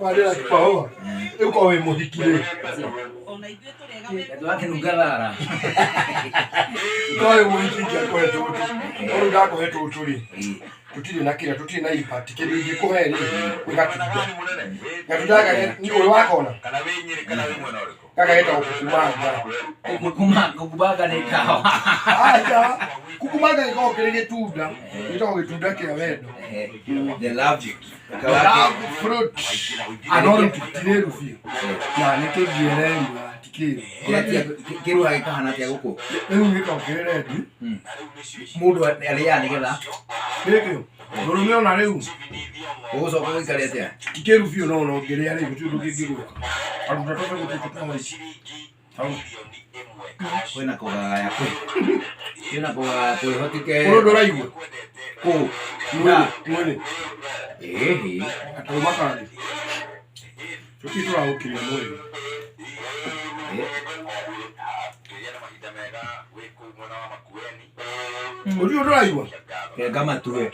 Wandĩra kipawa. Rĩu korwo wĩ mũhiki rĩ. Ndwakĩnunga thara. Korwo wĩ mũhiki ingĩakũhe tũtũ. No rĩu ndakũhe tũtũ rĩ. Tũtirĩ na kĩrĩa, tũtirĩ na impact. Kĩndũ ingĩkũhe rĩ, nĩ gatunda. Gatunda gaka nĩ ũrĩ wakona? Gaka getagwo kukumanga. Kukumanga nĩ ndawa. Aca, kukumanga gĩkoragwo kĩrĩ gĩtunda. Gĩtagwo gĩtunda kĩa wendo. The love. Love fruit. Ah, no rĩu tirĩru biũ. Na nĩ kĩngĩererua tikĩru. Kĩruha gĩkahana atĩa gũkũ? Rĩu gĩkoragwo kĩrĩ rendi. Mũndũ arĩaga nĩgetha Gĩkĩ, mũrũme ona rĩu ũgũcoka gũikare atĩa? Tikĩru biũ no ona ũngĩrĩa rĩu gũtirĩ ũndũ kĩngĩgwĩka. Karuta tũbegũ tũtũ twa white. Hau. Kwĩna kũgagaya kwĩ. Kwĩna kũgagaya kwĩho tike. Ũrũ ndũraigua? Kũ? Mwĩrĩ, mwĩrĩ. Ĩhĩ. Gatarũma kangĩ. Tũtirĩ tũragũkiria mwĩrĩ. Ũthiũ ndũraigua? Kenga matue.